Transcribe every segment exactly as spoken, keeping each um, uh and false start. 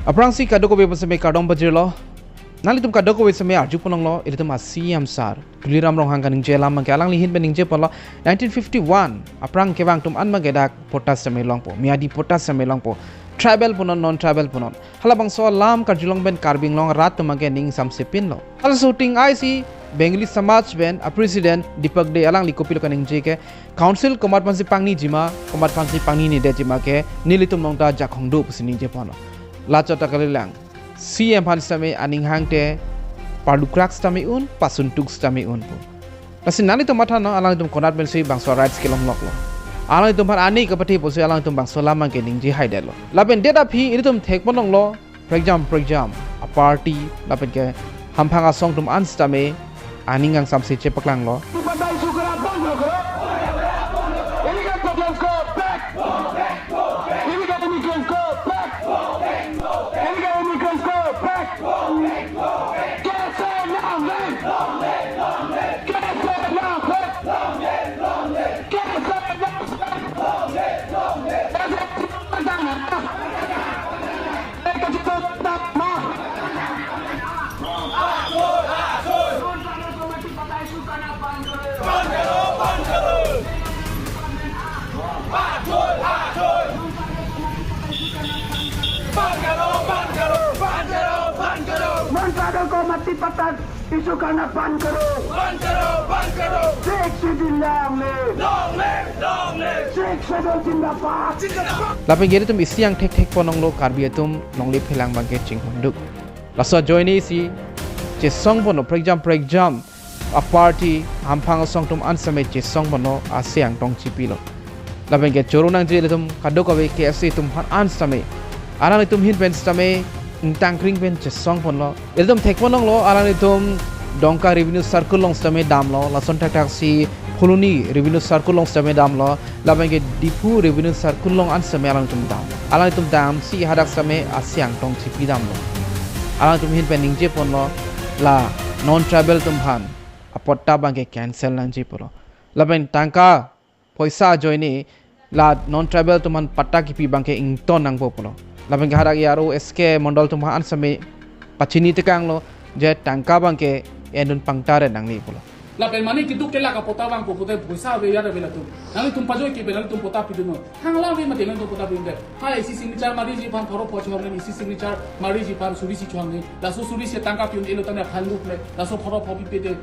Aphrangsi kadokave pen seme kardom pajirlo. Nanglitum kadokave seme arju ponlonglo, ilitum a-C M sir Tuliram Ronghang kaningje alam abangke alangli ahin pen ningje ponlo, nineteen fifty-one aphrang kevang atum an abangke dak patta seme longpo, miyadi patta seme longpo, tribal punon, non-tribal punon. Halabangso alam karjulong pen Karbi Anglong arat atum abangke ning samsepinlo. Halaso atheng isi Bengali Samaj pen a-president Deepak Dey alangli kopilo kaningje ke, council komat aphansi pangnijima, komat aphansi pangninedetjima ke nelitum along ta jakong do pusi ningje ponlo. Lachot ta kalilang. C M aphan sitame aning hangte parlukrak sitame un, pasuntuk sitame un pu. Lasi nanglitum mathanon, alanglitum konat pensi bangso rights kelongloklo. Alanglitum aphan ani kapathe pusi alanglitum bangso alam abangke ningje haidetlo. Lapen det aphi ilitum thek ponlonglo, prekjam prekjam a-party lapen ke hamphang asong atum an sitame aning kangsamse chepaklanglo. Illegal immigrants go back! Illegal immigrants go back! Illegal immigrants go back! K S A long live! K S A long live! K S A long live! Non tribal ko mati patta issue karna band karo. Band karo, band karo. Sixth Schedule long live. Long live, long live. Sixth Schedule zindabad. Zindabad. Lapen ke ilitum isi angthek thek ponlonglo, Karbi atum longle phelang abangke chinghonduk. Laso ajoine isi chesong ponlo, prekjam prekjam a-party hamphang asong atum an sitame chesong ponlo, ase angtong chipilo. Lapen ke choro nangji ilitum kadokave K S A atum aphan an sitame, alanglitum ahin pen sitame ingtangkring pen chesong ponlo. Ilitum thek ponlonglo, alanglitum Dongka Revenue Circle along sitame damlo, lason thakthaksi Phuloni Revenue Circle along sitame damlo, lapen ke Diphu Revenue Circle along an sitame alanglitum dam. Alanglitum damsi hadak sitame ase angtong chipi damlo. Alanglitum ahin pen ningje ponlo, la non-tribal atum aphan apatta abangke cancel nangji pulo. Lapen tangka poisa ajoine la non-tribal atum aphan patta kipi abangke ington nangpo pulo. Lapen ke hadak A R O S K Mondol atum aphan an sitame pachini tekanglo, je tangka abangke endun pangtar nangne pulo. Lapen mane keduk kelak apatta vangpo pute poisa ave, yar ave latum. Nanglitum pajoi ke pen nanglitum patta pidunnon. Thang alam ave mate nanglitum patta pidunnon. Hai isi signature mariji aphan pharo pho chihong ni, isi signature mariji aphan suri isi chihong ni. Laso suri isi tangka pi-un-elo tame file book le. Laso pharo pho pipe te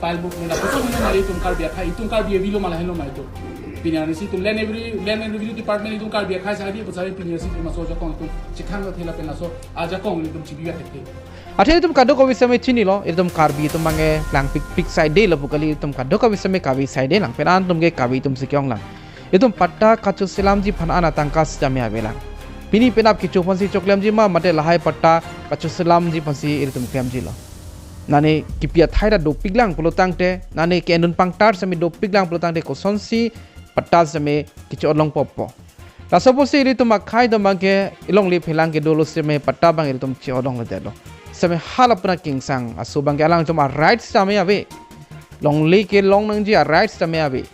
file book le. Lapuson ni mari itum Karbi akhai, itum Karbi avelo ma lahenlo ma itum. Pini arni si itum Land Revenue, Land and Revenue Department itum Karbi akhai sahadi, pasal pini arni si itum laso ajakong itum chethang lo thela pen laso ajakong itum chibi akhai the. Athe itum kadokave sitame chinilo, itum Karbi atum abangke langpikpik saidelo pu kali, itum kadokave sitame Karbi saide lang, pen an atum ke Karbi atum si ke-ong lang. Itum patta kachoselamji aphan an atangka sitame ave lang. Pini penap kecho aphansi choklemji ma, mate lahai patta kachoselamji aphansi itum klemjilo. Nane kipi athai ta dopik lang pulo tangte, nane ke-endun pangtar sitame dopik lang pulo tangte, kosonsi patta sitame kecho-ot longpo po. Laso apotsi ilitum akhai atum abangke ilongle phelang kedolo sitame patta abang ilitum che-ot longledetlo. Sitame hala puna kingsang aso abangke alanglitum a-rights sitame ave. Longle kelong nangji a-rights sitame ave.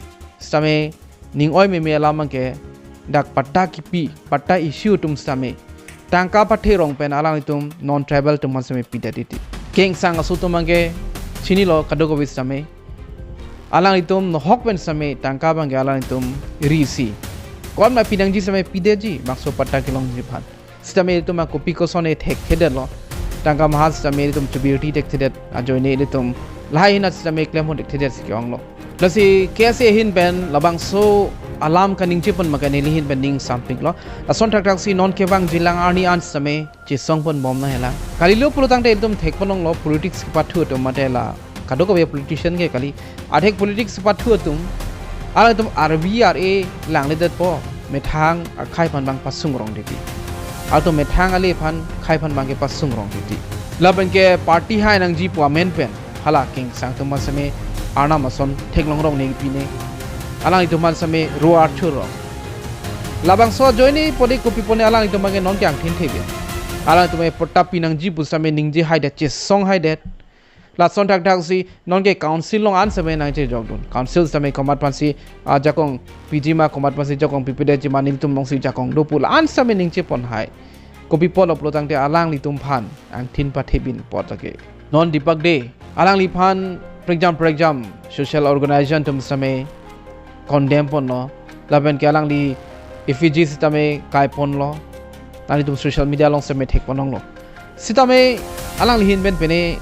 Sitame ning oi meme alam abangke dak patta kipi, patta issue atum sitame tangka pathe rong pen alanglitum non-tribal atum aphan sitame pidet titi. Kingsang aso atum abangke chinilo kadokave sitame. Alanglitum nohok pen sitame tangka abangke alanglitum risi. Komat ma pinangji sitame pidetji, bangso patta kelongji aphan. Sitame itum akopi koson e thekthedetlo. Tangka maha sitame itum chubirti thekthedet ajoine itum lahai ahin sitame klemhon thekthedet si ke-onglo. Lasi K S A ahin pen labangso alam kaningje pon ma ke neli ahin pen ning sampiklo. Lason thakthaksi non kevang jilang arni an sitame chesong ponbom nanghelang. Kalilo pulo tangte itum thek ponlonglo, politics kepathu atum mate la kadokave politician ke kali. Athek politics kepathu atum, alanglitum R B R A langledetpo, methang akhai aphan abang pasung rong titi. Atum methang ale aphan, akhai aphan abangke pasung rong titi. Lapen ke party hai nangji pu amen pen hala kingsang atum aphan sitame arnam ason theklong rong ne pine. Alanglitum aphan sitame ro arthur rong. Labangso ajoine pode kopi pone alanglitum abangke non ke angthin thebe. Alanglitum e patta pinangji pu sitame ningje haidet, chesong haidet. Lason thakthaksi non ke council along an sitame nangchejokdun. Council sitame komat aphansi, ah, jakong piji ma, komat aphansi jakong pipedetji ma, nelitum alongsi jakong do pu la an sitame ningje pon hai. Kopi apotlo pulotangte alanglitum aphan angthin pathebin apot lake. Non Deepak Dey, alangliphan prekjam prekjam social organization atum sitame condemn ponlo. Lapen ke alangli effigy sitame kai ponlo. Nanglitum social media along sitame thek ponlonglo. Sitame alangli ahin pen pine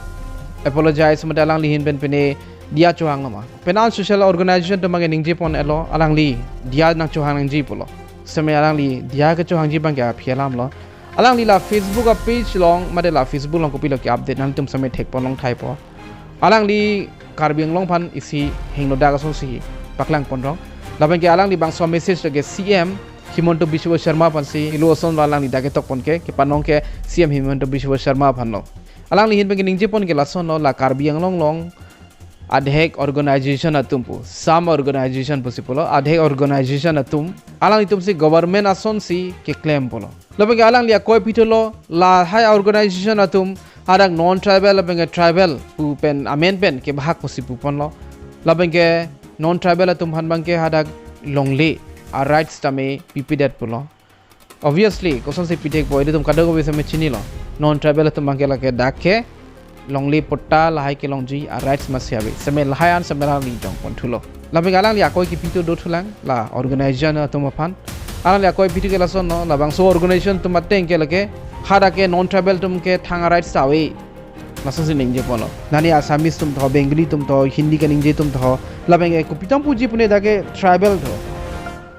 apologize mate alangli ahin pen pine diya chohanglo ma. Penang social organization atum abangke ningje pon-etlo, alangli diya nangchohang nangji pulo. Sitame alangli diya kechohangji abangke aphi alamlo. Alangli la Facebook a-page along mate la Facebook along kopilo ke-update nangtum sitame thek ponlong thaipo. Alangli Karbi Anglong aphan isi hingno dak asonsi paklang ponrong. Lapen ke alangli bangso message lake C M Himanta Biswa Sarma aphansi ilo ason lo alangli dak ketok pon ke, kepanong ke C M Himanta Biswa Sarma aphanlo. Alangli ahin pen keningje pon ke lasonlo, la Karbi Anglong along adhek organization atum pu, some organization pusi pulo, adhek organization atum alanglitumsi government asonsi keklem pulo. Lapen ke alangli akoi pithulo, lahai organization atum hadak non-tribal lapen ke tribal pu pen amen pen kebahak pusi pu ponlo. Lapen ke non-tribal atum aphan abangke hadak longle a-rights tame pipedet pulo. Obviously, kosonsi pithekpo, ilitum kadokave sitame chinilo. Non-tribal atum abangke lake dak ke longle patta lahai kelongji a-rights masi ave. Sitame lahai an sitame alangli jong ponthulo. Lapen ke alangli akoi kipithu dothulang la organization atum aphan. Alangli akoi pithu ke lasonlo, labangso organization atum ateng ke lake hadak ke non-tribal atum ke thang a-rights ta ave. Lasonsi ningje ponlo. Nani Assamese atum tho, Bengali atum tho, Hindi kaningje atum tho. Lapen ke kopi atum puji pune dak ke tribal tho.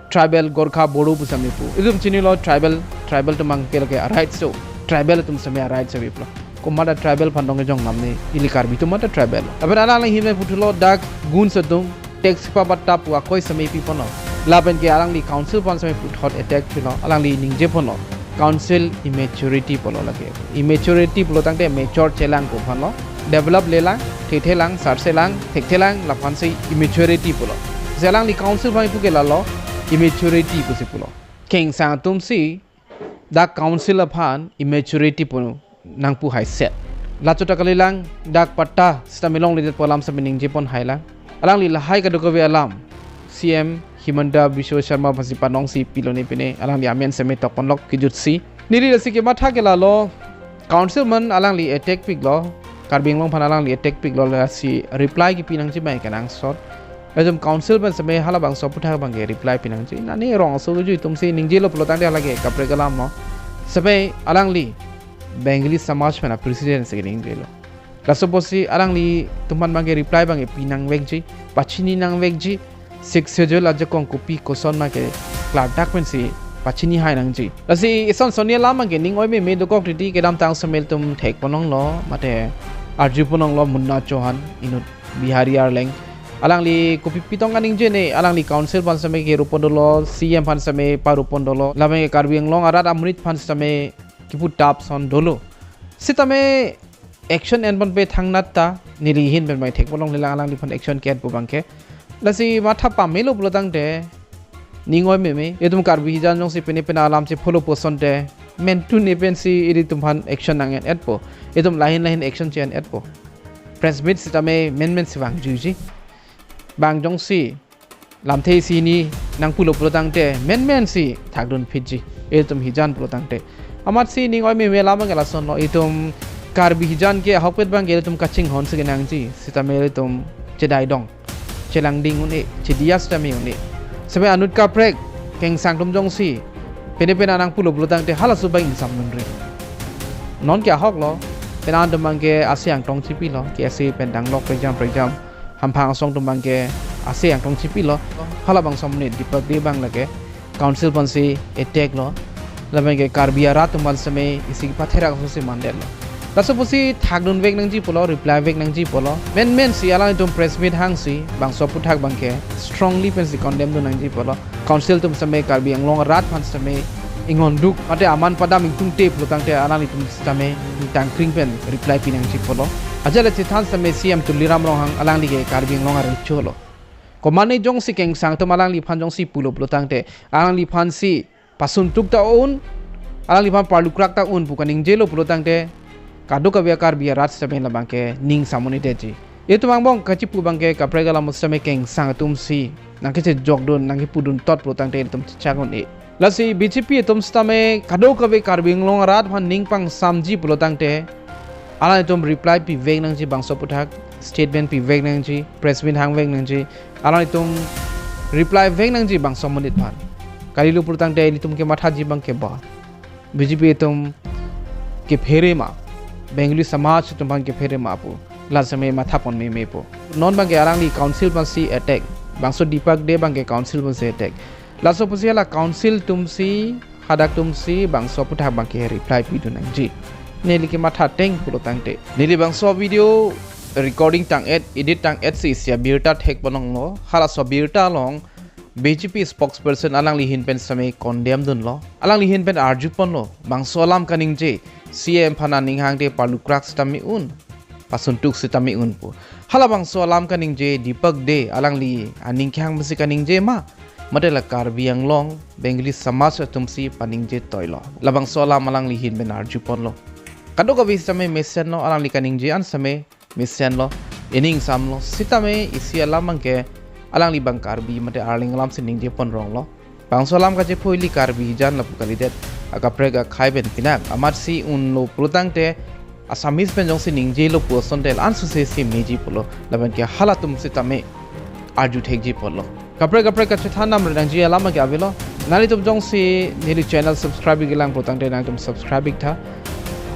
Tribal, Gorkha, Bodo pu sitame pu. Itum chinilo tribal, tribal atum abangke lake a-rights do. Tribal atum sitame a-rights ave pulo. Komat a-tribal aphan dong kejong namne, ili Karbi atum mat a-tribal. Lapen alangli ahin pen puthulo dak goons atum tax kepabat ta pu akoi sitame pi ponlo. Lapen ke alangli council aphan sitame puthot attack thulo. Alangli ningje ponlo. Council immaturity pulo lake. Immaturity pulotangte mature chelang ko aphanlo. Develop lelang, thethelang, sarselang, thekthelang, laphansi immaturity pulo. Lasi alangli council aphan ipu ke lalo, immaturity pusi pulo. Kengsang atumsi dak council aphan immaturity pu nangpu hai set. Lacho ta kalilang, dak patta sitame longledet pu alam sitame ningje pon hailang. Alangli lahai kadokave alam C M Himanta Biswa Sarma aphansi panongsi pilone pine, alangli amen sitame tok ponlok kejutsi. Neli lasi kematha ke lalo, council aman alangli attack piklo, Karbi Anglong aphan alangli attack piklo, lasi reply kipi nangji abang kenangsot. Itum council pen sitame halabangso aphuthak abangke reply pi nangji. Nani rong aso keju itumsi ningjelo pulotangte halake kaprek alamlo. Sitame alangli Bengali samaj pen a-president si keningjelo. Laso apotsi alanglitum aphan abangke reply abangke pi nangvekji, pachini nangvekji, Sixth Schedule ajakong kopi koson ma ke klardak pensi pachini hai nangji. Lasi ison sonni alam abangke ning oi meme dokok titi, kedamtang sitame ilitum thek ponlonglo, mate arju ponlonglo Munna Chauhan inut Bihari arleng. Alangli kopi pitong kaningje ne, alangli council aphan sitame keru pon dolo, C M aphan sitame paru pon dolo, labang ke Karbi Anglong arat amonit aphan sitame kipu tap ason dolo. Sitame action en ponpe thangnat ta, neli ahin pen abang thek ponlongle lang alangliphan action ke-enpo abangke. Lasi matha pamelo pulotangte, ning oi meme, itum Karbi hijan jongsi pine pine alam chepholo pu asonte, mentune pensi ilitum aphan action nang-en-etpo. Itum lahin lahin action che-en-etpo. Press meet sitame menmen si vangjuiji. Bang jongsi lamthe isi hini nangpulo pulotangte menmen si thakdun phitji, itum hijan pulotangte. Amatsi ning oi meme alam abangke lasonlo, itum Karbi hijan ke ahokpet abangke itum kachinghon si kenangji, sitame itum chedaidong, chelangding un-e, chediya sitame un-e. Sitame anut kaprek kengsang atum jongsi pine pine nangpulo pulotangte halaso abang ingsamdunri. Non ke ahoklo, penang atum abangke ase angtong chipilo, ke ase pen danglok prekjam prekjam, hamphang asong atum abangke ase angtong chipilo, halabangso amonit Deepak Dey abang lake council aphansi attack lo, labang ke Karbi arat atum aphan sitame isi patherak asonsi mandetlo. Laso apotsi thakdun vek nangji pulo, reply vek nangji pulo, menmen si alanglitum press meet hangsi bangso aphuthak abangke strongly pensi condemn dun nangji pulo. Council atum sitame Karbi Anglong arat aphan sitame ingonduk, mate aman padam ingtungte pulotangte alanglitum sitame ningtang kring pen reply pi nangji pulo. Ajat le chethan sitame C M Tuliram Ronghang alangli ke Karbi Anglong arecho lo. Komatne jongsi kengsang atum alangliphan jongsi pulo pulotangte, alangliphansi pasuntuk ta un, alangliphan parlukrak ta un pu kaningjelo pulotangte, kadokave Karbi arat sitame labangke ning samoni detji. Itum angbong kachipu abangke kaprek alam sitame kengsang atumsi nangkechejokdun, nangkepudun tot pulotangte itum chechak un-e. Lasi B J P atum sitame kadokave Karbi Anglong arat aphan ning pangsamji pulo tangte, alanglitum reply pivek nangji bangso aphuthak, statement pivek nangji, press meet hangvek nangji, alanglitum reply vek nangji bangso amonit aphan. Kalilo pulo tangte ilitum kemathaji abang ke ba, B J P atum kephere ma, Bengali samaj atum aphan kephere ma pu, la sitame mathapon memepo. Non abang ke alangli council aphansi attack, bangso Deepak Dey abang ke council aphansi attack. Laso pusi hala council atumsi, hadak atumsi bangso aphuthak abang ke reply pidun nangji. Neli kematha ateng pulo tangte, neli bangso video recording tang-et, edit tang-et si isi abirta thekpon longlo. Halaso abirta along B J P spokesperson alangli ahin pen sitame condemn dunlo. Alangli ahin pen arjuponlo, bangso alam kaningje, C M aphan aning hangte palukrak sitame un, pasuntuk sitame un pu. Halabangso alam kaningje Deepak Dey alangli aning kehang masi kaningje ma, mate la Karbi Anglong Bengali samaj atumsi paningje toilo. Labangso alam alangli ahin pen arjuponlo. Kadokave sitame mesenlo, alangli kaningje an sitame mesenlo, ining samlo, sitame isi alam abang ke alangli abang Karbi mate Arleng alamsi ningjepon ronglo. Bangso alam kachepho ili Karbi hijan lapu kalidet, akaprek akhei pen pinak amatsi unlo pulo tangte, Assamese pen jongsi ningjelo pu asonte la-an suse si meji pulo, lapen ke halatum sitame arju thekji pulo. Kaprek kaprek kachethan namre nangji alam ke avelo. Nanglitum jongsi neli channel subscribe ik-elang pulo tangte nangtum subscribe iktha.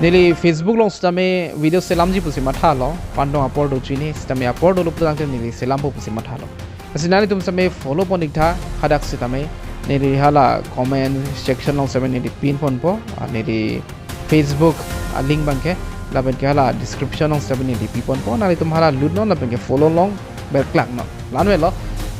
Neli Facebook along sitame video selamji pusi mathalo, pandong apor do chini, sitame apor dolo pulo tangte neli selampo pusi mathalo. Lasi nanglitum sitame follow pon iktha, hadak sitame neli hala comment section along sitame neli pin ponpo, ah, neli Facebook, ah, link abang ke, lapen ke hala description along sitame neli piponpo, nanglitum hala lutnon lapen ke follow long berklaknon. La-an avelo,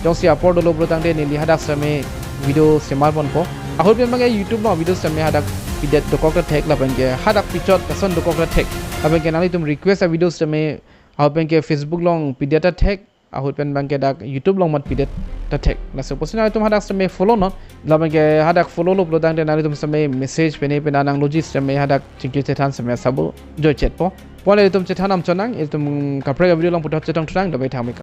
jongsi apor dolo pulo tangte neli hadak sitame video semar ponpo. Ahut pen abang ke YouTube along video sitame hadak pidet dokok ta thek, lapen ke hadak pichot lason dokok ta thek. Lapen ke nanglitum request avideo sitame ahut pen ke Facebook along pidet ta thek, ahut pen abang ke dak YouTube along mat pidet ta thek. Laso pusi nanglitum hadak sitame follow non. Lapen ke hadak follow lo pulo tangte nanglitum sitame message pene pene nangloji sitame hadak chingki chethan sitame asabo joichetpo. Pon ilitum chethan am chonang, ilitum kaprek avideo along puthot chetong thunang, dobe thamik.